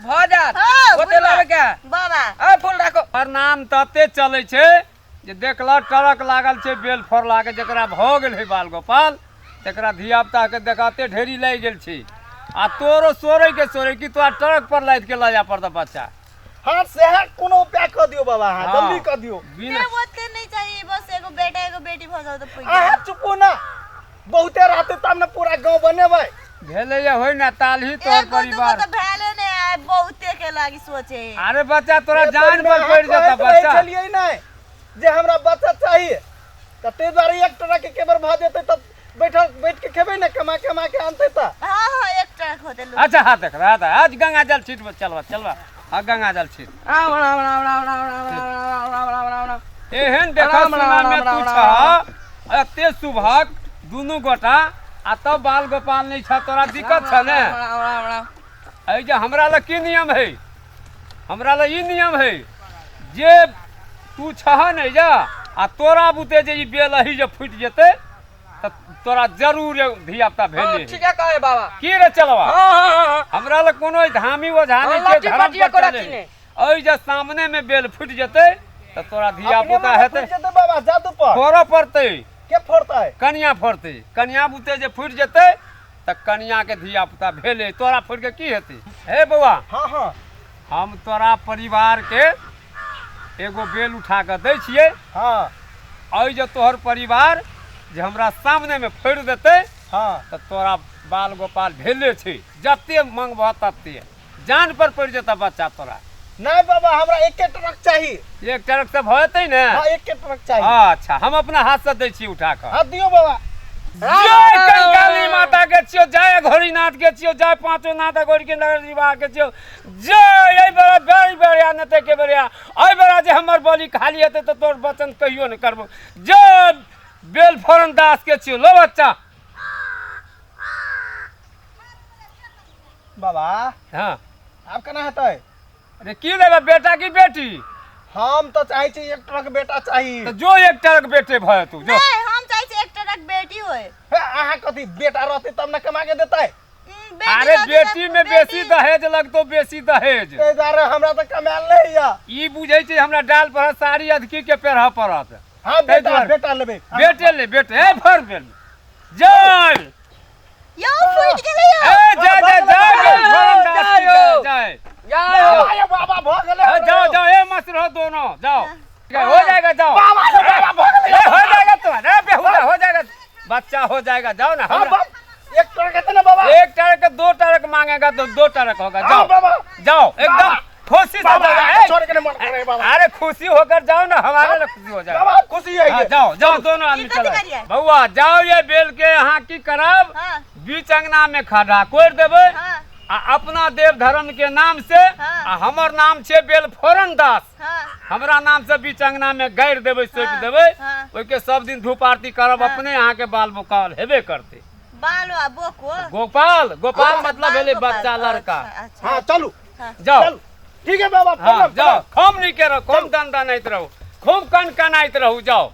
भऽ जायत। हँ, ओते बुढ़बा। लेबै के बाबा ए फूल राखो। प्रणाम तते चलै छै जे देखलह ट्रक लागल छै बेल फोड़ला के, जकरा भऽ गेल है बाल गोपाल तकरा धिया पुता के देखाते ढेरी लागि गेल छै। आ तोरो सोरै के सोरै कि तोरा ट्रक पर लादि के लऽ जाय पड़तौ बच्चा। हाँ सएह कोनो उपाय कऽ दियौ बाबा, अहाँ हाँ। जल्दी कऽ दियौ। बिना नहीं, ओते नहीं चाहिए, बस एगो बेटा एगो बेटी भऽ जाओ तो पुरि अहाँ चुपू ना, बहुते रहतै तब ने पूरा गाँव बनेबै। भेलैया होय ना तालही तोहर एगो दूगो परिवार। तो भेले नहीं आए, बहुते के लागी सोचे। अरे बच्चा तोरा ए, जान पर अहाँ पड़ि जेतौ कहैत रहै बच्चा। छलियै नहि जे हमरा बच्चा चाहिए, तऽ ताहि दुआरे एक ट्रक के केबर भऽ जेतै तऽ बैठल बैठ के खेबै ने, कमा कमा के आनतै तऽ। हाँ हाँ एक ट्रक होते लोग। अच्छा हाथ देख रहा था आज गंगा जल छीट, चलवा चलवा, हाँ गंगा जल छीट। राम राम राम राम राम राम राम राम राम राम राम। एहन देखा राम, सुना राम, में राम, तू राम, छह एते सुभग दुनू गोटा, आ तब बाल गोपाल नहीं छह, तोरा दिक्कत छ ने? राम राम राम। एहि जे हमरा लग की नियम है, हमरा लग ई नियम है जे तू छह नहीं जा आ तोरा बुते जे ई बेल अही जे फूटि जेतै तऽ तोरा जरूर एगो धिया पुता हाँ, भेजे। ठीके कहे बाबा। की रे चलवा? हाँ हाँ हाँ हाँ। हमरा लग कोनो धामी ओझा हाँ, नहीं छै, लट्ठी धर्म पटिया पर कोरा चले। किने। एहि जे सामने में बेल फूटि जेतै तऽ तोरा धिया अपने पुता मने हेतै। फूटि जेतै बाबा, जादू पर फोड़ऽ पड़तै। के फोड़तै? कनिया फोड़तै। कनिया बुते जे फूटि जेतै तऽ कनिया के धिया पुता भेलै, तोरा फोड़ि के की हेतै? हे बौआ। हाँ हाँ। हम तोरा परिवार के एगो बेल उठा कऽ दै छियै। हाँ। एहि जे तोहर परिवार जे हमरा सामने में फोड़ि देतै, हाँ, तऽ तोरा बाल गोपाल भेले छै, जते मंगबह तते जान पर पड़ि जेतऽ बच्चा तोरा। नहीं बाबा, हमरा एके ट्रक चाही। एक ट्रक से भऽ जेतै ने? हाँ एके ट्रक चाही। अच्छा हम अपना हाथ से दै छी उठा कऽ। हाँ दियौ बाबा। जय कंकाली माता के छियो, जय घोरीनाथ के छियो, जय पांचो नाथ घोरी के नगर विवाह के छियो, जय एहि बेरा बड़ी बेरिया नते के बेरिया, एहि बेरा जे हमर बलि खाली हेतै तऽ तोर वचन कहियो नहि करबो। जय बेलफरन दास के छियो। लो बच्चा। बाबा। हाँ। आब केना हेतै? अरे की लेबै, बेटा की बेटी? हम तऽ चाहै छी एक ट्रक बेटा चाही। तऽ जो एक ट्रक बेटे भऽ जेतौ जो। नहीं, हम चाहै छी एक ट्रक बेटी होय। हे, अहाँ कथी बेटा रहतै तब ने कमा के देतै? बेटी अरे रहतै तऽ बेटी में बेसी दहेज लगतौ, बेसी दहेज। ताहि दुआरे हमरा तऽ कमायल नहि यऽ। ई बुझै छै हमरा डाल पर साड़ी अधकी के पेरह पड़त। हाँ ताहि बेटा, दुआरे। बेटा लेबै। बेटे ले, बेटे, ए भर बेल जय। यौ फूटि गेलै यौ। ए जय जय जय बेलफरन दास की जय हो। जय जय। जय हो। बाबा, बाबा भऽ गेलै। ए, जाओ जाओ, ए मस्त रहो दोनों, जाओ हो जाएगा, जाओ बाबा यौ, बाबा भऽ गेलै। ए, हो जाएगा तुम्हारा, ए, बेहुदा हो जाएगा, बच्चा हो जाएगा, जाओ ना। हाँ हमरा बाप, एक ट्रक हेतै ने बाबा? एक ट्रक दो ट्रक मांगेगा तो दो ट्रक होगा। हाँ जाओ बाबा। जाओ, एकदम खुशी से बाबा, जाओ। ए, छोड़ के नहीं मन करे बाबा। अरे खुशी होकर जाओ ना, हमारे लिए खुशी हो जाएगा। बाबा खुशी है। हाँ, जाओ जाओ दोनों आदमी ई कथी चलो। करियै? बउआ जाओ, ये बेल के यहाँ की करब, हाँ। बीच अंगना में खड़ा कोरि देबै हाँ। आ अपना देव धर्म के नाम से, हाँ। आ हमर नाम छै बेलफोरन दास, हाँ। हमरा नाम से बीच अंगना में गाड़ि देबै, सौंपि हाँ, देबै, हाँ। ओहिके सब दिन धूप आरती करब, हाँ। अपने अहाँ के बाल बोकाल हेबे करतै। बाल आ बोको। गोपाल, गोपाल अच्छा, मतलब बाल भेलै गोपाल। बच्चा लड़का। अच्छा, अच्छा। हाँ चलू। जाओ। चलू ठीक है बाबा। हाँ प्रणाम, जाओ, प्रणाम। खूब नीके रहो, खूब दन दनाइत रहू, खूब कन कनाइत रहू, जाओ।